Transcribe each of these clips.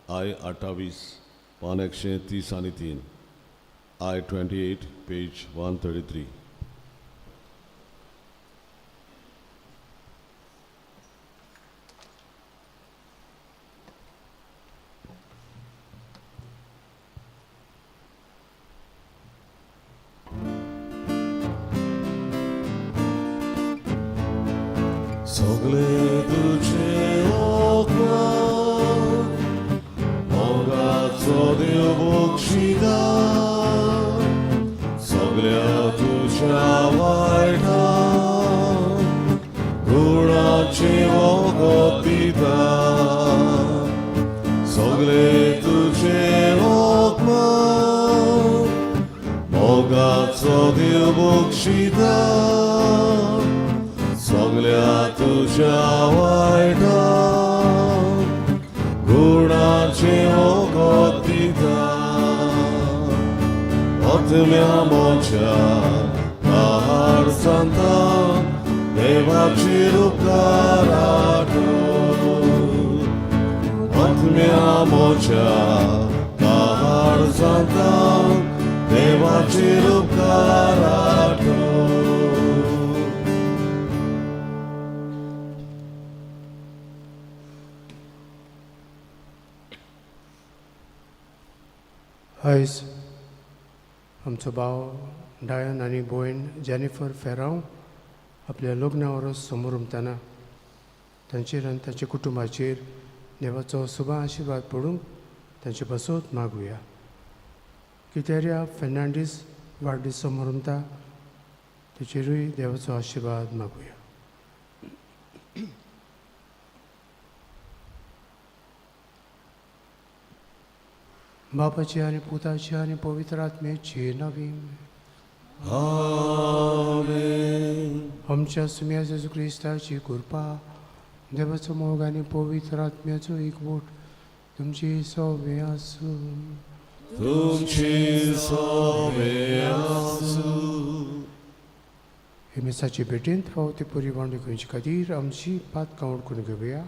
I 28, पान 133, I 28, page 133. सगळे तुझे उपकार, मोगाचो देव बक्षिता, सगळ्या तुझ्या वायटा गुणाचे वखद दिता. सगळे तुझे उपकार, मोगाचो देव बक्षिता, सगळ्या तुझ्या वायटा गुणाचे वखद दिता. आत्म्या म्हज्या सांता देवाची उपकार आठव. आत्म्या म्हज्या सांता देवाची उपकार आठव. आयज आमचो भाव डायन आनी भयण जेनिफर फेरांव आपल्या लग्ना वरस समोर तांचेर आनी तांच्या कुटुंबाचेर देवाचो सुबा आशिर्वाद पडूंक तांचे पासत मागुया. कितेरिया फेर्नांडीस वाडदीस समोरमता तेचेरूय देवाचो आशिर्वाद मागुया. बापाची आनी पुताची आनी पवित्र आत्म्याची नवी. आमेन. आमच्या सुम्या जेजू क्रिस्ताची कृपा, देवाचो मोग आनी पवित्र आत्म्याचो एकवट तुमची सवे आसूं. तुमची सवे आसूं. हे मिसाचे भेटेंत फावो ती पुरी वांडू घेवचे खातीर आमची पातकां उडकून घेवया.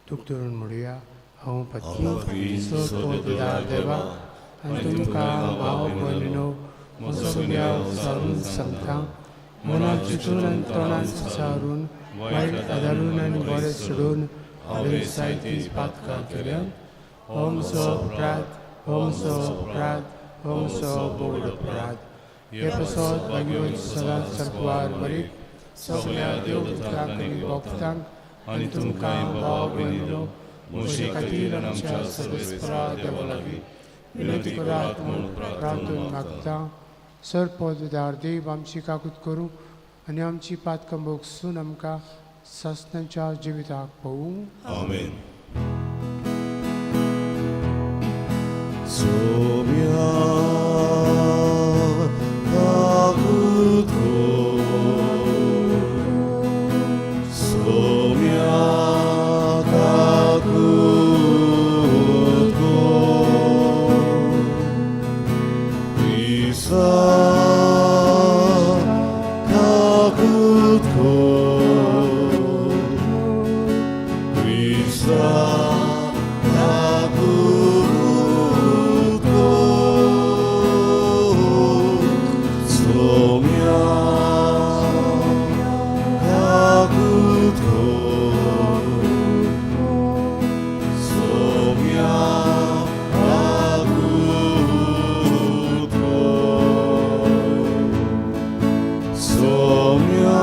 दूख धरून म्हणुया, हांव पत्नी पवित्र देवा आनी तुमकां भाव भयणीनो म्हजो गुन्यांव सारून सांगता. मनात चिंतून आनी तोंडान सारून, वायट आदारून आनी बरें सोडून हांवें जायतीं पातकां केल्यात. हो म्हजो अपराध, हो म्हजो अपराध, हो म्हजो बोड अपराध. हे पासत भाग्यवंत सदांच सारकुवार मरीक सगळ्या देवदूतांक आनी भक्तांक आनी तुमकां भाव भयणीनो म्हजे खातीर आमच्या सर्वेस्परा देवा लागीं विनंती करात म्हूण प्रार्थून मागता. सर पददार देव आमची काकूत करूं आनी आमची पातकां भोगसून आमकां सासणाच्या जिविताक पळोवं. आमेन. सोम्या काकूत कर, सोम्या काकूत कर, क्रिस्ता काकूत कर, क्रिस्ता काकूत कर, सोम्या काकूत कर, सोम्या काकूत कर, सोम्या,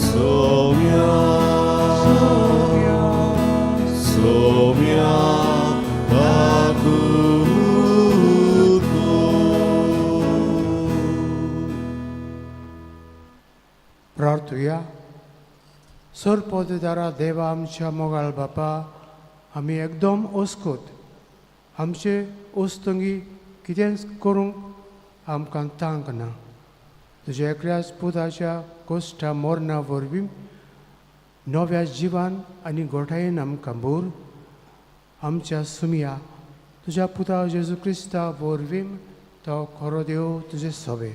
सोम्या, सोम्या काकूत कर. प्रार्थुया. सर पददारा देवा आमच्या मोगाळ बापा, आमी एकदम ओस्कोत आमचे ओस्तंगी कितेंच करूंक आमकां तांक ना. तुज्या एकल्याच पुताच्या कोश्टा मोरना वरवीं नव्या जिवान आनी गोठायेन आमकां भर. आमच्या सुमया तुज्या पुता जेजू क्रिस्ता वरवीं तो खरो देव तुजे सोबे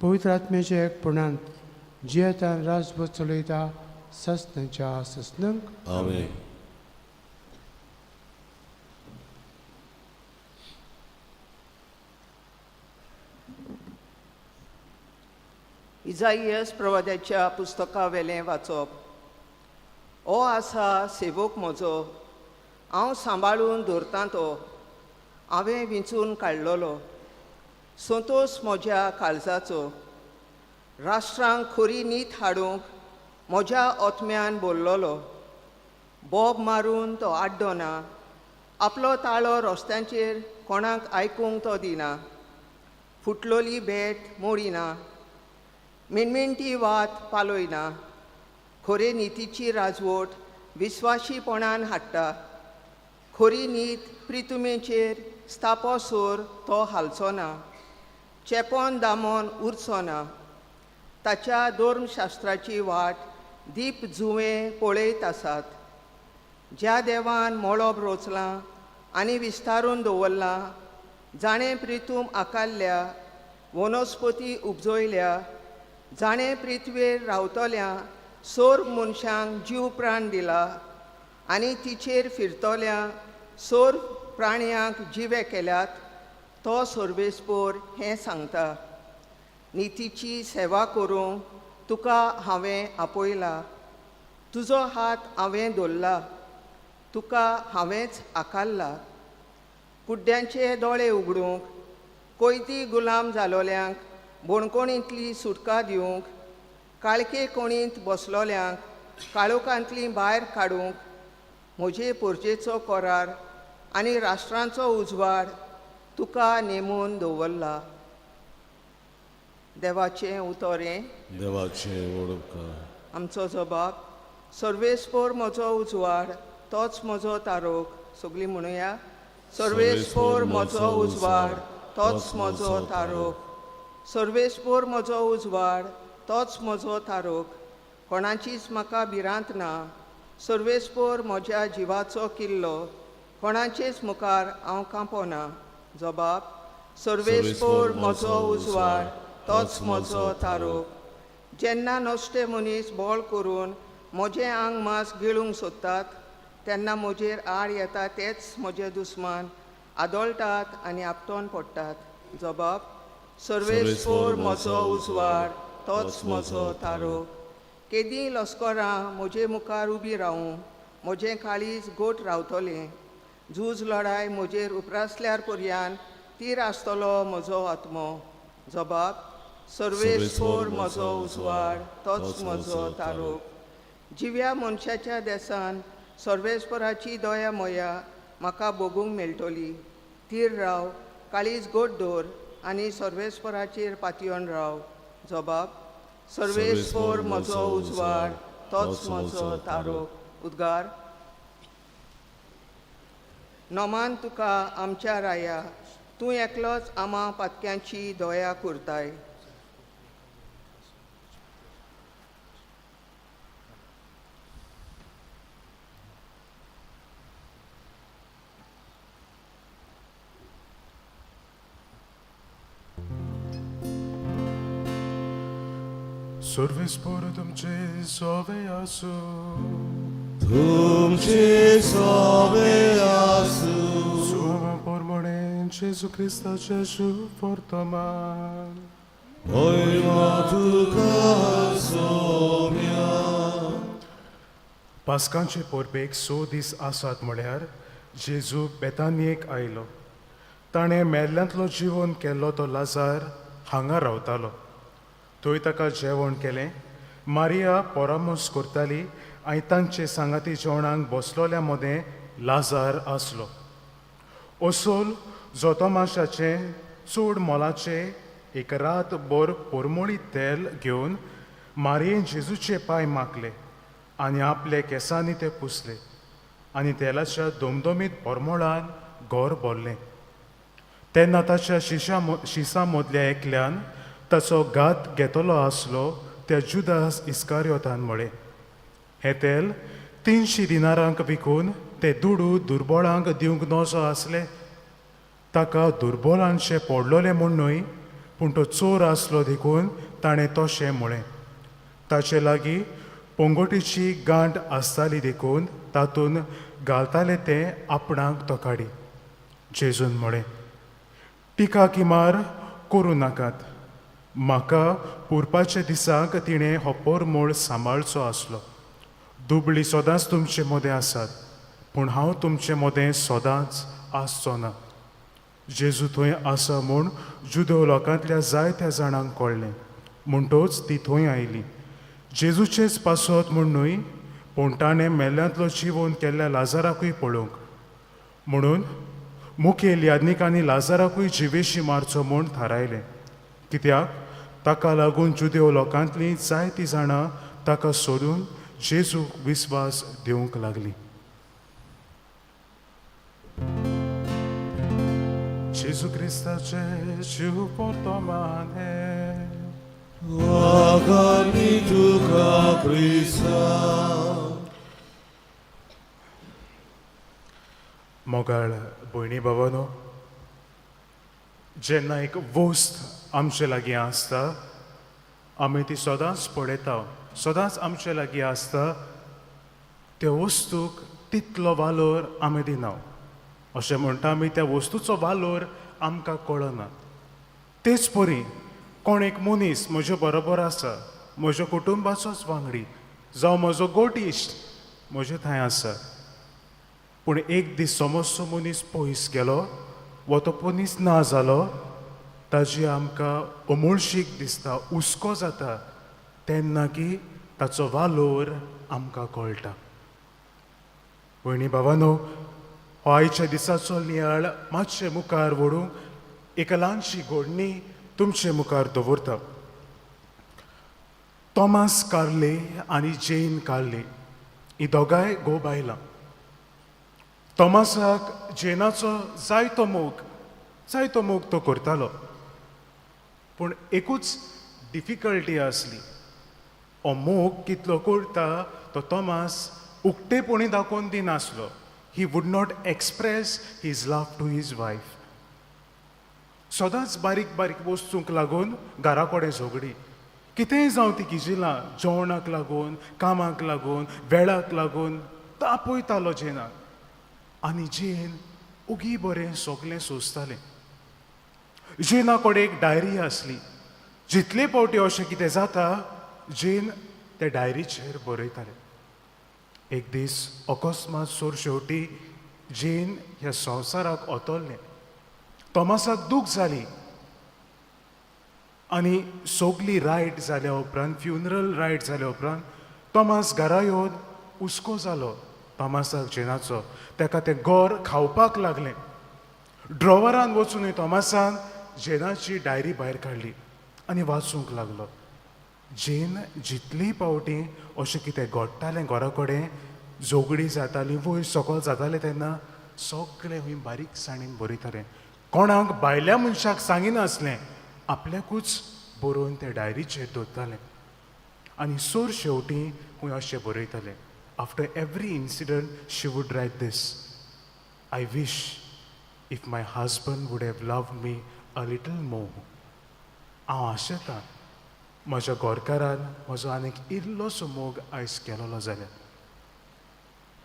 पवित्र आत्म्याच्या एकपणांत जियेतान राजभर चलयता सस्तच्या सस्नंक. आमेन. इजाईयस प्रवाद्याच्या पुस्तकावेलें वाचप. ओ आसा सेवक म्हजो, हांव सांबाळून दवरतां तो, हांवें विंचून काडलेलो, संतोस म्हज्या काळजाचो. राष्ट्रांक खरी नीत हाडूंक म्हज्या आत्म्यान बोल्लोलो. बोब मारून तो आड्डो ना, आपलो ताळो रस्त्यांचेर कोणाक आयकूंक तो दिना. फुटलोली भेट मोडिना, मिणमिणटी वात पालयना. खरे नितीची राजवट विस्वाशीपणान हाडटा. खरी नीत प्रितुमेचेर स्थापोसर तो हालचो ना, चेपोन दामोन उरचो ना. ताच्या धर्मशास्त्राची वाट दीप जुंवे पळयत आसात. ज्या देवान मळब रचलां आनी विस्तारून दवरलां, जाणें प्रितूम आकारल्या, वनस्पती उपजयल्या, जाणें पृथ्वेर रावतल्या सोर मनशांक जीव प्राण दिला आनी तिचेर फिरतल्या सोर प्राण्यांक जिवे केल्यात, तो सर्वेस्पोर हें सांगता. नितीची सेवा करूंक तुका हांवें आपयला, तुजो हात हांवें धरला, तुका हांवेंच आकारला. कुड्ड्यांचे दोळे उगडूंक, कोयती गुलाम जालोल्यांक बोणकोणींतली सुटका दिवंक, काळखे कोणींत बसलोल्यांक काळोखांतली भायर काडूंक, म्हजे पोरजेचो कोरार आनी राष्ट्रांचो उजवाड तुका नेमून दवरला. देवाचें उतर हें. देवाचें वडपकार. आमचो जबाब सर्वेस्पोर म्हजो उजवाड, तोच म्हजो तारोक. सगळीं म्हणुया, सर्वेस्पोर म्हजो उजवाड, तोच म्हजो तारोक. सर्वेस्पोर म्हजो उजवाड, तोच म्हजो तारोक. कोणाचीच म्हाका भिरांत ना. सर्वेस्पोर म्हज्या जिवाचो किल्लो, कोणाचेच मुखार हांव कांपोना. जबाब सर्वेस्पोर म्हजो उजवाड, तोच म्हजो तारोक. जेन्ना नश्टे मनीस बळ करून म्हजें आंग मांस गिळूंक सोदतात, तेन्ना म्हजेर आड येता तेच म्हजे दुस्मान आदोळटात आनी आपटोन पडटात. जबाब सर्वेस्पोर म्हजो उजवाड, तोच म्हजो तारोक. केदीं लस्करां म्हजे मुखार उबी रावूं, म्हजें काळीज गोट रावतलें. झूज लढाय म्हजेर उप्रासल्यार पर्यान तीर आसतलो म्हजो आत्मो. जबाब सर्वेस्पोर म्हजो उजवाड, तोच म्हजो तारोक. जिव्या मनशाच्या देसान सर्वेस्पराची दया मोया म्हाका भोगूंक मेळटली. तीर राव, काळीज गोट दवर आनी सर्वेस्पराचेर पातयेवन राव. जबाब सर्वेस्पोर म्हजो उजवाड, तोच म्हजो तारोक. उद्गार. नोमान तुका आमच्या राया, तूं एकलोच आमा पातक्यांची दया करताय. सर्वेस्पोर तुमचे सोवे आसू. तुमचे सोवे आसूं. सुवा pormonen Gesù Cristo Gesù fortoman. होयमा तुका सोम्या. पास्कांचे परबेक 6 दीस आसात म्हळ्यार जेजू बेतानयेक आयलो. ताणें मेल्ल्यांतलो जिवन केल्लो तो लाजार हांगा रावतालो. थंय ताका जेवण केलें. मारिया परामर्स करताली आनी तांचे सांगाती जेवणाक बसलोल्या मदें लाजार आसलो. असोल जोतोमाशाचें चड मोलाचें एक रात भर पोरमोळी तेल घेवन मारयेन जेजूचे पांय मागले आनी आपले केंसांनी ते पुसले आनी तेलाच्या दमदमीत पोरमोळान घर भरलें. तेन्ना ताच्या शिसां मदल्या एकल्यान ताचो घात घेतलो आसलो त्या जुदास इस्कारियोतान म्हळें, हें तेल 300 दिनारांक विकून ते दुडू दुर्बळांक दिवंक नजो आसले. ताका दुर्बळांचें पडलोलें म्हूण न्हय, पूण तो चोर आसलो देखून ताणें तशें म्हळें. ताचे लागीं पोंगोटीची गांठ आसताली देखून तातूंत घालताले तें आपणाक तो काडी. जेजून म्हळें, टिका किमार करूं नाकात, म्हाका पुरपाच्या दिसाक तिणें हो परमळ सांबाळचो आसलो. दुबळी सदांच तुमचे मदें आसात, पूण हांव तुमचे मदें सदांच आसचो ना. जेजू थंय आसा म्हूण जुदेव लोकांतल्या जायत्या जाणांक कळ्ळें, म्हणटच ती थंय आयली. जेजूचेच पासत म्हूण न्हय, पूण ताणें मेल्ल्यांतलो जिवोवन केल्ल्या लाजाराकूय पळोवंक. म्हणून मुखेल याज्ञिकांनी लाजाराकूय जिवेशी मारचो म्हूण थारायलें, कित्याक ताका लागून जुदेव लोकांतलीं जायतीं जाणां ताका सोडून जेजूक विस्वास दिवंक लागली. जेजू क्रिस्ताचे जीव वर्तमान आगामी तुका क्रिस्ता. मोगाळ भयणी बाबानो, जेन्ना एक वस्त आमचे लागीं आसता आमी ती सदांच पळयता, सदांच आमचे लागीं आसता, त्या वस्तूक तितलो वालोर आमी दिना. अशें म्हणटा आमी त्या वस्तूचो वालोर आमकां कळना. तेच परी कोण एक मनीस म्हजे बरोबर आसा, म्हज्या कुटुंबाचोच वांगडी जावं म्हजो गोट इश्ट म्हजे थंय आसा, पूण एक दीस समजचो मनीस पयस गेलो वो तो मनीस ना जालो, ताजी आमकां उमळशीक दिसता, हुस्को जाता, तेन्ना की ताचो वालोर आमकां कळटा. भयणी भावानो, हो आयच्या दिसाचो नियाळ मातशे मुखार व्हरूंक एक ल्हानशी घडणी तुमचे मुखार दवरता. थॉमस कार्ले आनी जेन कार्ले ही दोगांय घोव बायलां. थॉमसाक जेनाचो जायतो मोग तो करतालो, पूण एकूच डिफिकल्टी आसली, हो मोग कितलो करता तो थॉमस उक्तेपणी दाखोवन दिनासलो. He would not express his love to his wife. सदांच बारीक बारीक वस्तूंक लागून घरा कडेन झगडी, कितेंय जावं ती किजिलां, जेवणाक लागून, कामाक लागून, वेळाक लागून तापयतालो जेनाक. आनी जेन ओगी बरें सगलें सोंसतालें. जेना कडेन एक डायरी आसली, जितले फावटी अशें कितें जाता जेन त्या डायरीचेर बरयतालें. एक दीस अकस्मात सोर शेवटी जेन ह्या संवसाराक ओतरलें. थॉमसाक दूख जाली आनी सगली रायट जाल्या उपरांत, फ्युनरल रायट जाल्या उपरांत थॉमस घरा येवन हुस्को जालो थॉमसाक जेनाचो. ताका तें गोर खावपाक लागलें. ड्रॉवरान वचूनय थॉमसान जेनाची डायरी भायर काडली आनी वाचूंक लागलो. जेन जितली पावटी अशें कितें घडटालें घरा कडेन, झगडी जाताली, वयर सकयल जातालें, तेन्ना सगळें हूंय बारीकसाणेन बरयतालें. कोणाक भायल्या मनशाक सांगिनासलें, आपल्याकूच बरोवन ते डायरीचेर दवरतालें. आनी सोर शेवटी हूंय अशें बरयतालें, after every incident she would write this, I wish if my husband would have loved me a little more. हांव आशेतां म्हज्या गोरकारान म्हजो आनीक इल्लोसो मोग आयज केलोलो जाल्यार.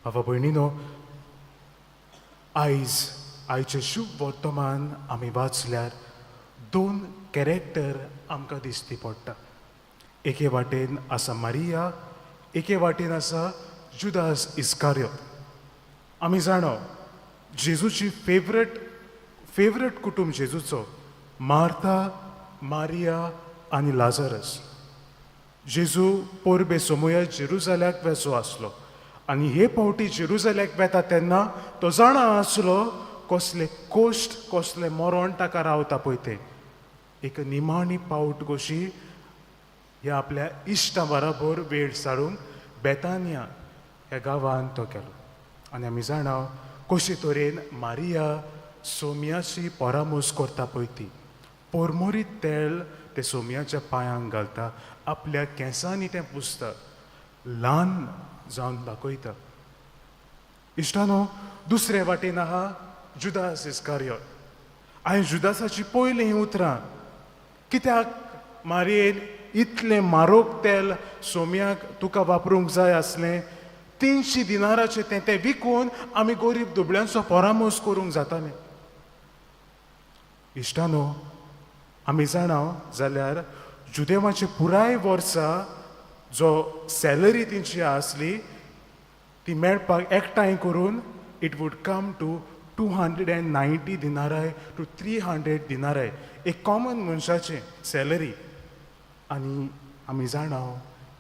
बाबा भयणीनो, आयज आयचें शुभ वर्तमान आमी वाचल्यार दोन कॅरेक्टर आमकां दिसती पडटा. एके वाटेन आसा मारिया, एके वाटेन आसा जुदास इस्कारियोत. आमी जाणा जेजूची फेवरेट कुटूंब जेजूचो, मार्था, मारिया आनी लाजरस. जेजू पोरबे सोमया जेरुजाल्याक वेचो आसलो आनी हे फावटी जेरुजाल्याक वेता तेन्ना तो जाणा आसलो कसले कोश्ट, कसले मरण ताका रावता पळय तें. एक निमाणी पावट कशी ह्या आपल्या इश्टा बराबर वेळ सारूंक बेतानिया ह्या गांवांत तो गेलो. आनी आमी जाणा कशे तरेन मारिया सोम्याची परामोस करता पळय ती, पोरमोरीत तेल ते सोम्याच्या पांयांक घालता, आपल्या केंसांनी तें पुसता, ल्हान जावन दाखयता. इश्टानो, दुसरे वाटेन आहा जुदास इस्कारियोत. हांवें जुदासाची पयलीं ही उतरां कित्याक मारयेन इतलें म्हारोग तेल सोम्याक तुका वापरूंक जाय आसलें, 300 दिनाराचें तें तें विकून आमी गोरीब दुबळ्यांचो परामोस करूंक जातालें. इश्टानो, आमी जाणा जाल्यार जुदेवाचे पुराय वर्सा जो सॅलरी तेंची आसली ती मेळपाक एकठांय करून it would come to 290 दिनाराय to 300 दिनाराय, एक कॉमन मनशाचें सॅलरी. आनी आमी जाणा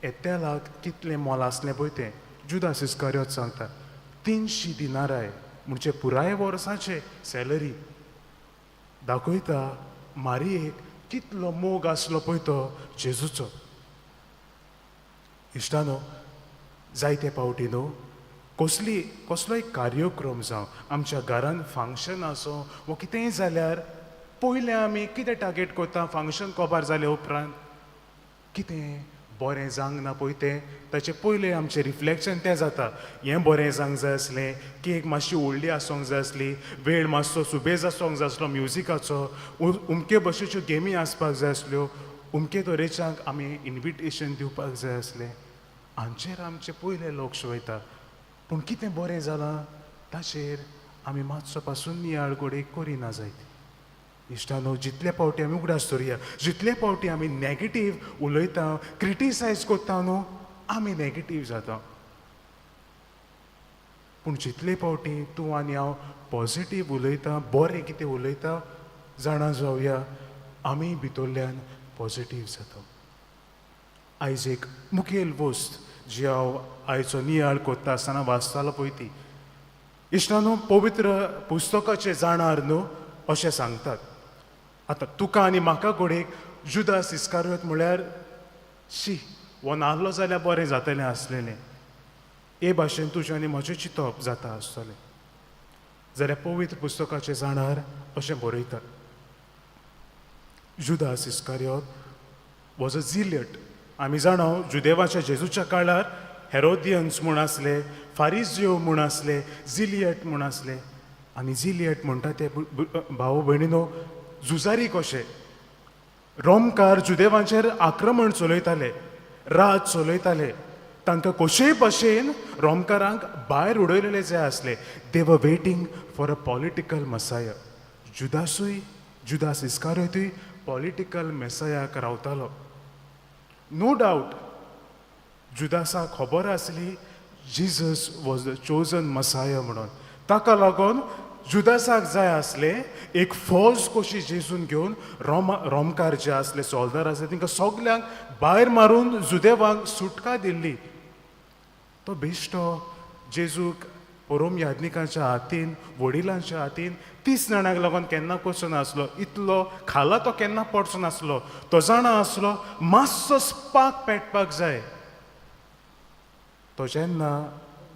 हे तेलाक कितलें मोल आसलें पळय तें जुदास इस्कारियोत सांगता, 300 दिनाराय म्हणजे पुराय वर्साचें सॅलरी. दाखयता मारयेक कितलो मोग आसलो पळय तो जेजूचो. इश्टानो, जायते पावटी न्हू कसली कसलोय कार्यक्रम जावं, आमच्या घरान फंक्शन आसूं वो कितेंय जाल्यार पयलें आमी कितें टार्गेट करता, फंक्शन कबार जाले उपरांत कितें बरें जावंक ना पळय तें ताचें पयलें आमचें रिफ्लेक्शन तें जाता. हें बरें जावंक जाय आसलें, केक मातशी व्हडली आसूंक जाय आसली, वेळ मातसो सुबेज आसूंक जाय आसलो म्युजिकाचो, उमके भशेच्यो गेमी आसपाक जाय आसल्यो, उमके तरेच्यांक आमी इन्विटेशन दिवपाक जाय आसलें. हांचेर आमचें पयलें लक्ष वयता, पूण कितें बरें जालां ताचेर आमी मातसो पासून नियाळ घडये करिना जायत. इश्टानो, जितले पावटी आमी उगडास दवरुया, जितले पावटी आमी नॅगेटीव उलयता, क्रिटिसायज करता न्हू, आमी नॅगेटीव जाता. पूण जितले पावटी तूं आनी हांव पॉजिटीव उलयता, बरें कितें उलयता, जाणा जावया आमी भितरल्यान पॉजिटीव जाता. आयज एक मुखेल वस्त जी हांव आयचो नियाळ करता आसतना वाचतालो पळय ती, इश्टानो, पवित्र पुस्तकाचे जाणार न्हू अशें सांगतात. आतां तुका आनी म्हाका घडयेक जुदास इस्कारियोत म्हळ्यार शी हो नासलो जाल्यार बरें जातलें आसलेलें, हे भाशेन तुजें आनी म्हजें चिंतप जाता आसतलें. जाल्यार पवित्र पुस्तकाचे जाणार अशें बरयतात, जुदास इस्कारियोत वॉज अ झिलियट. आमी जाणा जुदेवाच्या जेजूच्या काळार हेरोदियन्स म्हूण आसले, फारिजियो म्हूण आसले, झिलियट म्हूण आसले. आनी झिलियट म्हणटा ते भाव भयणीनो झुजारी कशे रोमकार जुदेवांचेर आक्रमण चलयताले, राज चलयताले, तांकां कशेय भशेन रोमकारांक भायर उडयलेले जाय आसले. They were waiting for a political messiah. जुदासूय, जुदास इस्कारियोतूय पॉलिटिकल मेसायाक रावतालो. नो डावट जुदासाक खबर आसली Jesus was the chosen messiah म्हणून. ताका लागून जुदासाक जाय आसलें एक फौज कशी जेजून घेवन रोमकार जे आसले सोल्दार आसले तांकां सगल्यांक भायर मारून जुदेवांक सुटका दिल्ली. तो बेश्टो जेजूक परोम याज्ञिकांच्या हातीन, वडिलांच्या हातीन 30 जाणांक लागून केन्ना वचूं नासलो, इतलो खाला तो केन्ना पडचो नासलो. तो जाणा आसलो मातसो स्पार्क पेटपाक जाय. तो जेन्ना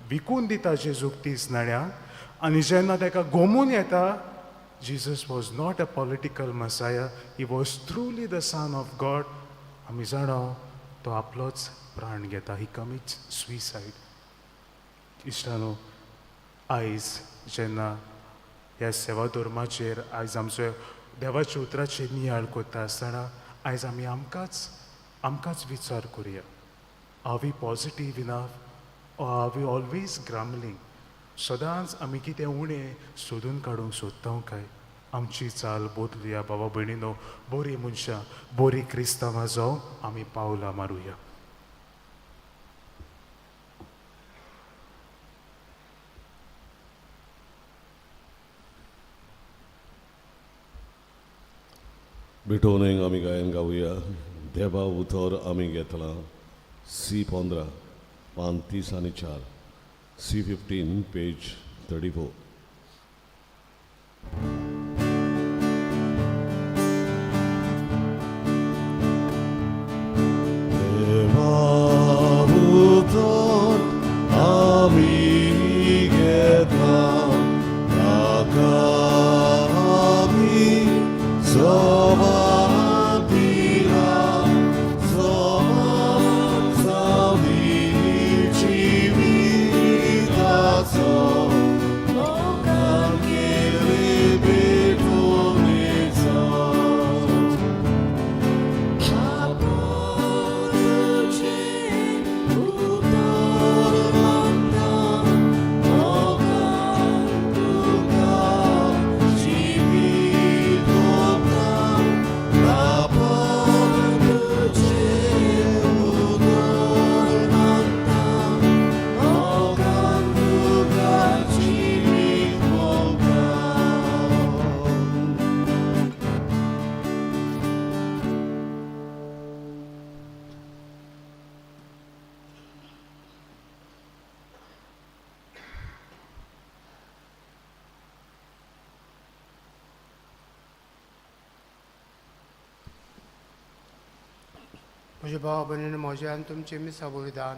विकून दिता जेजूक 30 नाण्यांक आनी जेन्ना ताका गोमून येता, Jesus was not a political messiah, he was truly the son of God. आमी जाणा तो आपलोच प्राण घेता, ही कमिट्स सुसायड. इश्टानो, आयज जेन्ना ह्या सेवा धर्माचेर आयज आमचो देवाच्या उतराचेर नियाळ करता आसतना आयज आमी आमकांच आमकांच विचार करुया, are we positive enough or are we always grumbling? सदांच आमी कितें उणें सोदून काडूंक सोदता काय? आमची चाल बदलुया बाबा भयणीनो, बरीं मनशां, बरीं क्रिस्तांवां जावं आमी पावलां मारुया. भेटोवणेक आमी गायन गावया, देवा उतर आमी घेतलां, सी 15 पान 30 आनी 4, सी 15 पेज 34. देवा उतर आमी घेतलां, ताका आमी जबाब दिला, जबाब जावनी जिविताचो, लोकांक केले भेटवणेचो. म्हज्या भाव भयणीन म्हजें आनी तुमचें मिसा बलिदान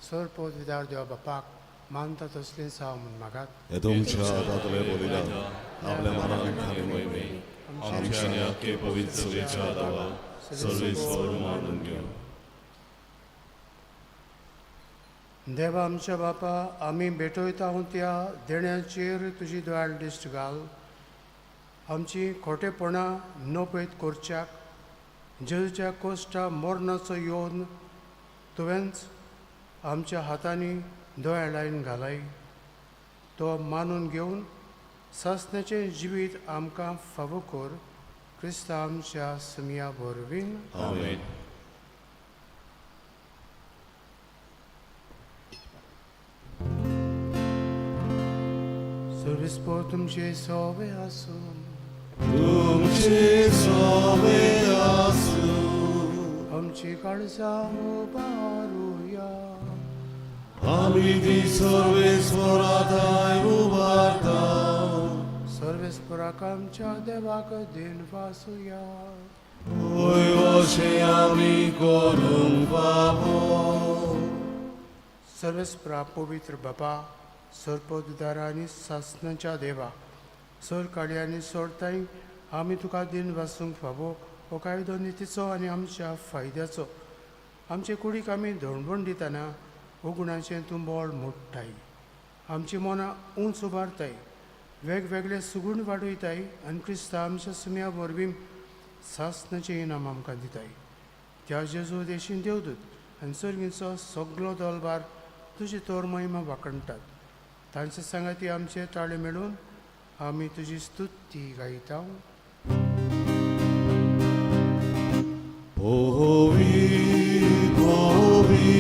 सर पवित्र देवा बापाक मानता तसलें साव म्हूण मागात. हे तुमच्या हातांतलें बलिदान आपल्या मनान खाली मोहिमे आमच्या आनी आख्खे पवित्र सभेच्या देवा सर्वेस्पर मानून घेवं. देवा आमच्या बापा, आमी भेटयता त्या देण्याचेर तुजी दोळ्यान दिश्ट घाल. आमची खोटेपणां नपयत करच्याक जेजूच्या कोश्टा मरणाचो येवन तुवेंच आमच्या हातांनी दोळ्या लायन घालाय. तो मानून घेवन सासण्याचें जिवीत आमकां फावो कर. क्रिस्ता आमच्या सुमया वरवीं. आमेन. सर्वीस पोर तुमचे सोवे आसूं. तुमचे सोवे आसूं. आमची काळजां उबारुया. आमी ती सर्वेस्पराताय उबारता. सर्वेस्पराक आमच्या देवाक दिन वासुया. वय अशें आमी करूंक फावो. सर्वेस्परा पवित्र बापा, सरपदुदारा आनी सासणाच्या देवा, सर काळी आनी सोडताय आमी तुका दिन वासूंक फावो हो कायदो नितीचो आनी आमच्या फायद्याचो. आमचे कुडीक आमी धोणबण दितना उगुणाचें तूं बळ मोडटाय, आमची मनां उंच उबारताय, वेगवेगळे सुगूण वाडयताय आनी क्रिस्ता आमच्या सुम्या वरवीं सासणाचें इनाम आमकां दिताय. त्या जेजू देशीन देवदूत आनी सर्गींचो सगलो दलबार तुजी तोर महिमा वाखणटात. तांचे सांगाती आमचे ताळे मेळून आमी तुजी स्तुती गायता. Povi, povi,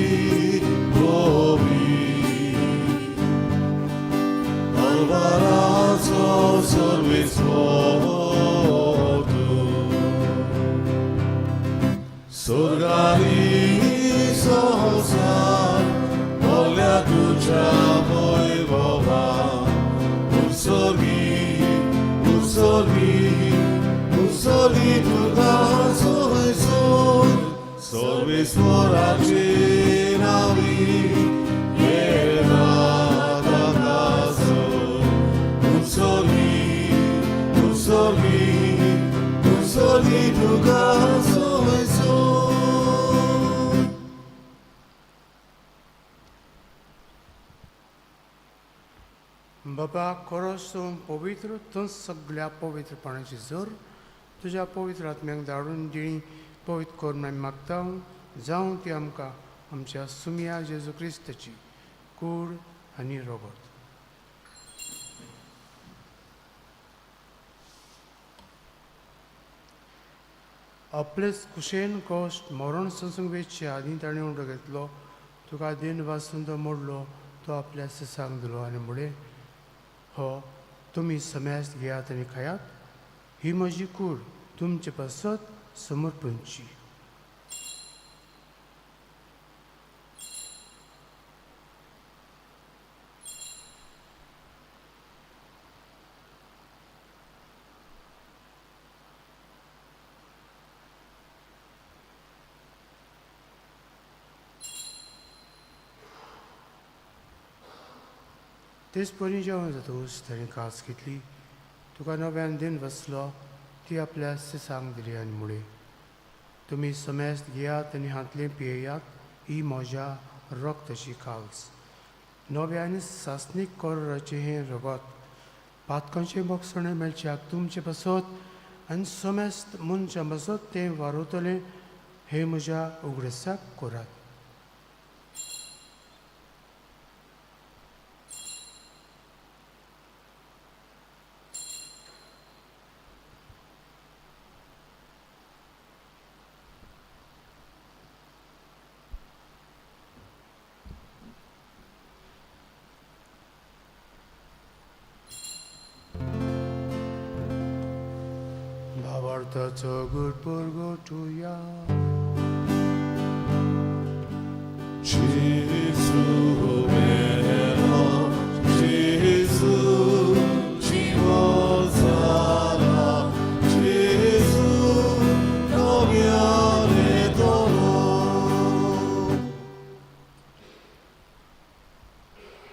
povi, Alvarazo सर्वेस्पर स्वर्गारी संसार भरल्या तुज्या वैभवा. उत्सर्गी उत्सर्गी उत्सर्गी तुका सोयसोर सर्वेस्पराचे नावी येता ताकासो. उत्सर्गी उत्सर्गी उत्सर्गी तुका सोयसोर. बाबा, खरोच तूं पवित्र, तूं सगळ्या पवित्रपणाची जोर तुज्या पवित्र आत्म्याक धाडून दिणी पवित्र करून आमी मागता. जावं ती आमकां आमच्या सुमया जेजू क्रिस्ताची कूड आनी रोगत. आपलेच कुशेन कश्ट मरण सोंसूंक वेचचे आदीं ताणें उंडो घेतलो, तुका दिन वासून तो मोडलो, तो आपल्या सिसांक दिलो आनी म्हळें, हो तुमी समेस्त घेयात आनी खायात, ही म्हजी कूड तुमचे पासत समर्पणची. तेच परी जेवण जातकूच ताणें कास घेतली, तुका नव्यान दिन बसलो, ती आपल्या सिसांक दिली आनी म्हळें, तुमी समेस्त घेयात आनी हांतलें पियेयात, ही म्हज्या रक्ताची काल्स, नव्या आनी सासणीक कराराचें हें रगत, पातकांचें भोगसणें मेळच्याक तुमचें पासत आनी समेस्त मनशां पासत तें वारवतलें, हें म्हज्या उगडसाक करात. भावार्थाचो good पुरगोटुया. Gesù vero, Gesù ci volsala, Gesù noviare dolor.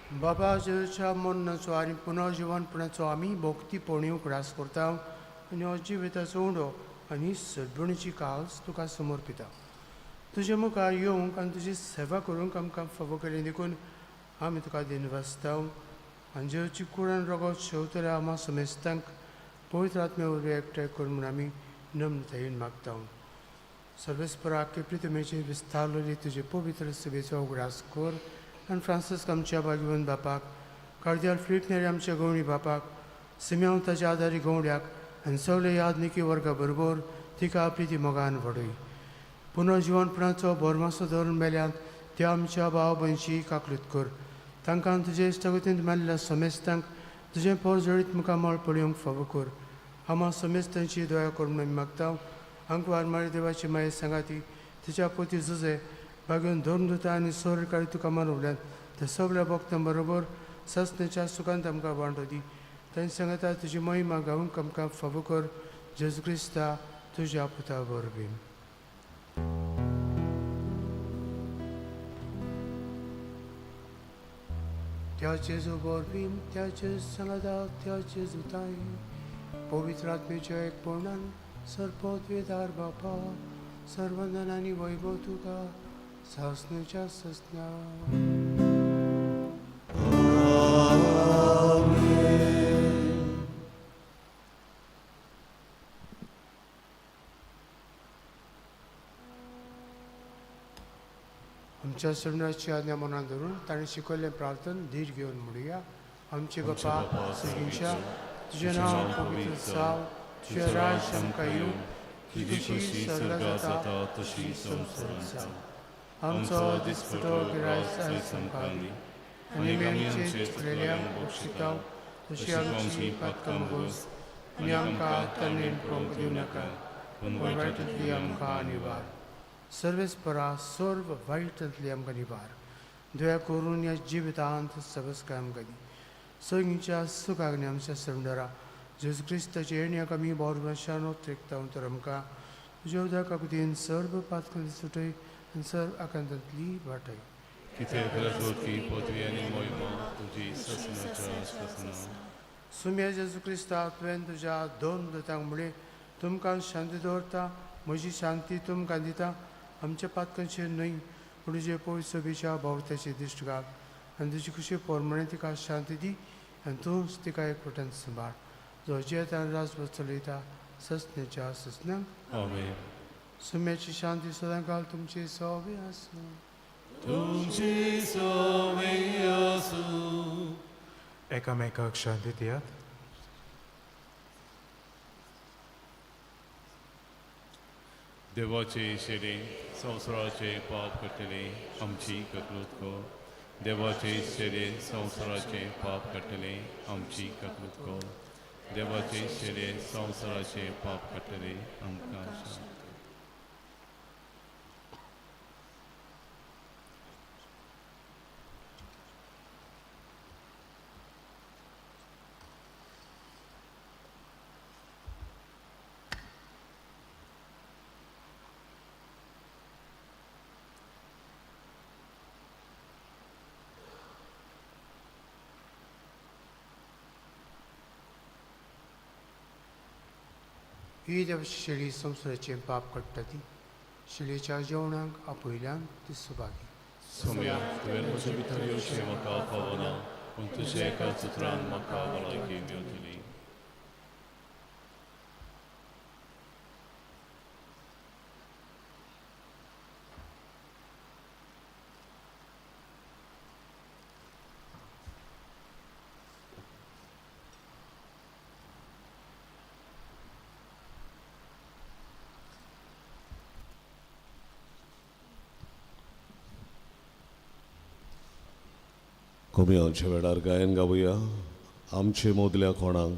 बाबा जेजूच्या मरणाचो आनी पुनर्जिवनपणाचो आमी भक्तीपणी उगडास करता आनी हो जिविताचो उंडो आनी सदबणीची काल्स तुका समर्पिता. तुजे मुखार येवंक आनी तुजी सेवा करूंक आमकां फावो केली देखून आमी तुका दिनवासता. आनी जेजूची कुडान रगत शेवतल्या आमा समेस्तांक पवित्र आत्म्या वरवीं एकठांय कर म्हूण आमी नम्रतायेन मागता. सर्वेस्पराक प्रितमेचे विस्तारलेली तुजे पवित्र सभेचो उगडास कर आनी फ्रांसिस्क आमच्या भाग्यवंत बापाक, कार्दियाल फिलीप नेरी आमच्या गवणी बापाक, सिम्यांव ताच्या आदारी गवड्याक आनी सगळे यादनिकी वर्गा बरोबर तिका आपली ती मोगान वाडय. पुनर्जिवनपणाचो भरमासो धरून मेल्यांत त्या आमच्या भाव भयणची काकलूत कर. तांकां तुजे इश्टागतींत मेल्ल्या समेस्तांक तुजें पोरजळीत मुखामळ पळोवंक फावो कर. आमा समेस्तांची दया कर म्हूण आमी मागता. आंकवार मारी देवाची माये सांगाती तिच्या पोती जुजे बागेवन धर्मदुता आनी सोरकारी तुका मानवल्यात त्या सगळ्या भक्तां बरोबर ससनेच्या सुखांत आमकां वांटो दी. तांचे सांगाता तुजी महिमा गावंक आमकां फावो कर. जेजू क्रिस्ता तुज्या पुता वरवीं. त्या जेजू वरवीं, त्या जेजू सांगाता, त्या जेजू ताई पवित्र आत्मेच्या एकपणान सर्वोत्वेदार बापा सर्वंदन आनी वैभव तुका सासनेच्या ससना. आमच्या सणाची आज्ञा मनात धरून ताणें शिकयल्लें प्रार्थन धीर घेवन म्हणुया. आमचे बापा सगळींच्या तुजें नांव पवित्र जावं, तुजें राज्य आमकां येवं, तुजी खोशी स्वर्गात जाता तशी संवसारांत जावं. आमचो दिसपटो गिरायस आयज आमकां दी आनी आमी आमचे चुकलेल्यांक बक्षिता तशी आमची पातकां मोगोस आनी आमकां ताणें पळोवंक दिवं नाका, पूण वायटांतली आमकां निवार. सर्वेस्परा सर्व वायटांतली आमकां निवार. दया करून ह्या जिवितांत सबस्काय आमकां दी. सगळींच्या सुखाक आनी आमच्या सरंडरा जेजू क्रिस्ताचे येण्याक आमी बोरभाशान त्रेकता तर आमकां तुज्या उदका कुतीन सर्व पातकां सुटय आनी सर्व आकांतांतली वाटय. कितें ज्योती पदवी आनी मोहिमा तुजी ससनाच्या ससना. सुम्या जेजू क्रिस्ता तुवें तुज्या दोन दुतांक म्हणलें, तुमकां शांती दवरता, म्हजी शांती तुमकां दिता. आमच्या पातकांचेर न्हय पूण तुजे पयस सभेच्या भावत्याची दिश्ट घाल आनी तुजी खुशी प्रमाणे तिका शांती दी आनी तूंच तिका एकवटान सांबाळ, जो जियेता आनी राजभर चलयता ससनेच्या ससनाक. आमेन. सुम्याची शांती सदांकाल तुमची सवे आसूं. तुमची सवे आसूं. एकामेकाक शांती दियात. देवाचे शेरे संवसाराचे पाप काडटले आमची ककलूत कर. देवाचे शेरे संवसाराचे पाप काडटले आमची ककलूत कर. देवाचे शेरे संवसाराचे पाप काडटले आमकां शांती. ही देवाची शेळी संवसाराचें पाप काडटा ती शेळयेच्या जेवणाक आपयल्यान ती सुभागी. सोम्या, तुवें म्हजे भितर येवचें म्हाका फावना, पूण तुज्या एका सुत्रान म्हाका भलायकी मेळटली. कोमियांच्या वेळार गायन गावया. आमचे मोदल्या कोणाक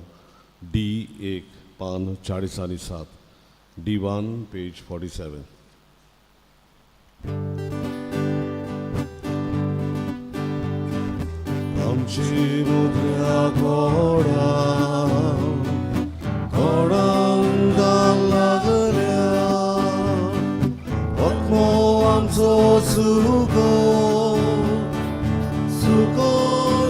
डी 1 पान 40 आनी 7, डी 1 पेज 47. आमचे मोदल्या कोणाक कोणाक लागल्या आत्मो आमचो सुको सुकोन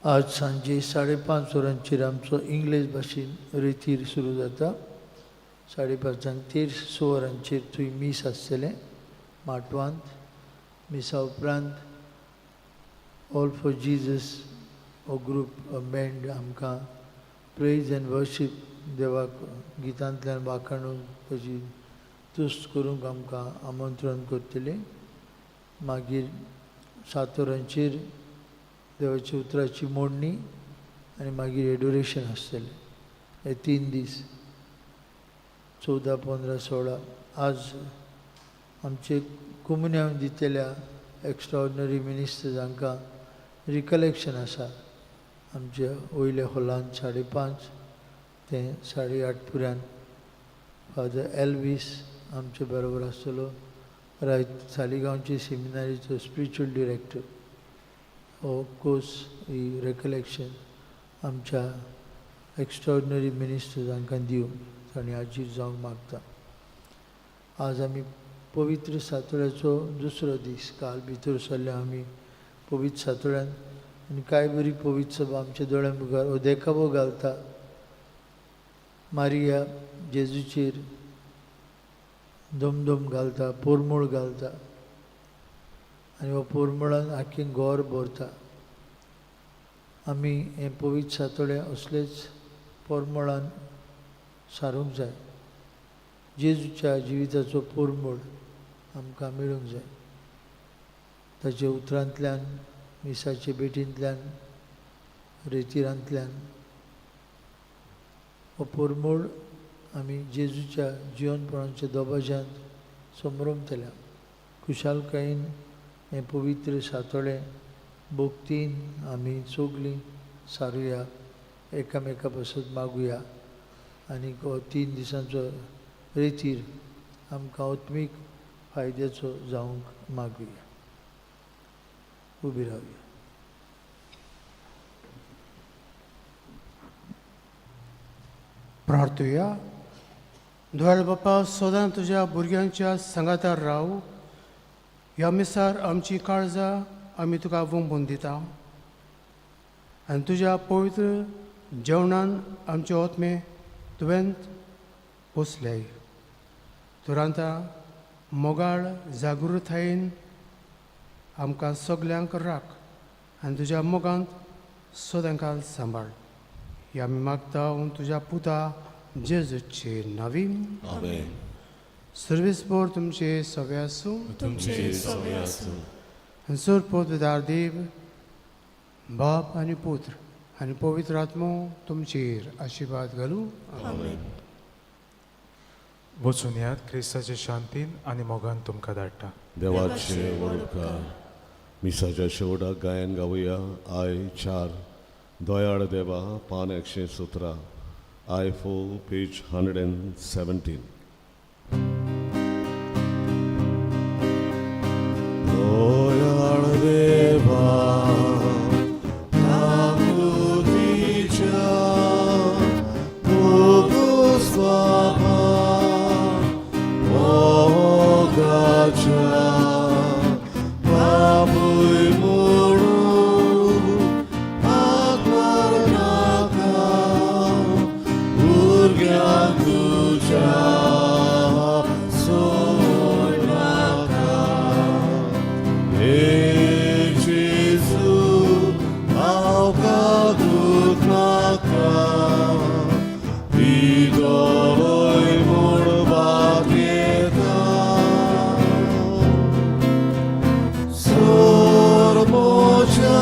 आज सांजे 5:30 वरांचेर आमचो इंग्लीश भाशेन रेतीर सुरू जाता. 5:30 तेर 6 वरांचेर थंय मीस आसतलें माटवांत. मिसा उपरांत ऑल फॉर जीजस हो ग्रूप बँड आमकां प्रेज एंड वर्शीप देवाक गितांतल्यान वाखाणून ताची तुस्त करूंक आमकां आमंत्रण करतलें. मागीर 7 वरांचेर देवाच्या उतराची मोडणी आनी मागीर एडोरेशन आसतलें. हे 3 दीस 14, 15, 16 आज आमचे कुमुन्यांव दितल्या एक्स्ट्राऑर्डिनरी मिनिस्टर्स हांकां रिकलेक्शन आसा आमच्या वयल्या हॉलांत 5:30 ते 8:30 पुऱ्यान. फादर एल्वीस आमचे बरोबर आसतलो, रायत सालिगांवची सेमिनारीचो स्पिरिच्युअल डिरेक्टर. हो कोर्स ही रेकलेक्शन आमच्या एक्स्ट्राऑर्डिनरी मिनिस्टर्स हांकां दिवन तांणी हाजीर जावंक मागता. आज आमी पवित्र सातोळ्याचो दुसरो दीस. काल भितर सरले आमी पवित्र सातोळ्यान आनी कांय बरी पवित्र सभा आमच्या दोळ्यां मुखार हो देखावो घालता. मारिया जेजूचेर दमदम घालता, पोरमोळ घालता आनी हो पोरमोळान आख्खें घर भरता. आमी हें पवित्र सातोळें असलेच पोरमोळान सारूंक जाय. जेजूच्या जिविताचो पोरमोळ आमकां मेळूंक जाय. ताच्या उतरांतल्यान, मिसाचे भेटींतल्यान, रेतिरांतल्यान हो पोरमोळ आमी जेजूच्या जिवनपणाच्या दबाज्यांत समरमतल्या. खुशालकायेन हें पवित्र सातोळें भक्तीन आमी सगलीं सारुया, एकामेका पासत मागुया आनी हो 3 दिसांचो रेतीर आमकां आत्मीक फायद्याचो जावंक मागुया. उबी रावया. प्रार्थुया. दयाळ बापा, सदां तुज्या भुरग्यांच्या सांगातार राव. ह्या मिसार आमची काळजां आमी तुका वंबून दिता आनी तुज्या पवित्र जेवणान आमचे आत्मे तुवें पोसले. तुरांता मोगाळ जागृतायेन आमकां सगल्यांक राख आनी तुज्या मोगांत सदांकाल सांबाळ. ह्या आमी मागता तुज्या पुता जेजूचे नावीन. आमेन. सर्वेस्पोर तुमचे सवे आसूं. तुमचे सवे आसूं. आनी सोर पोतदार देव बाप आनी पुत्र आनी पवित्र आत्मो तुमचेर आशिर्वाद घालूं. आमेन. वचून यात क्रिस्ताचे शांतीन आनी मोगान तुमकां धाडटा. देवाचे व्हड उपकार. मिसाच्या शेवटाक गायन गावया. I 4 दयाळ देवा, पान 117, I 4 page 117. दयाळ देवा ताकदीच्या भोगस्वामा मोगाच्या बापूय म्हणून हाक मारनाका भुरग्यांक तुज्या सोडनाका. हे जेजू हांव कादूत नाका दिदोय म्हूण बात येता. सोर म्हज्या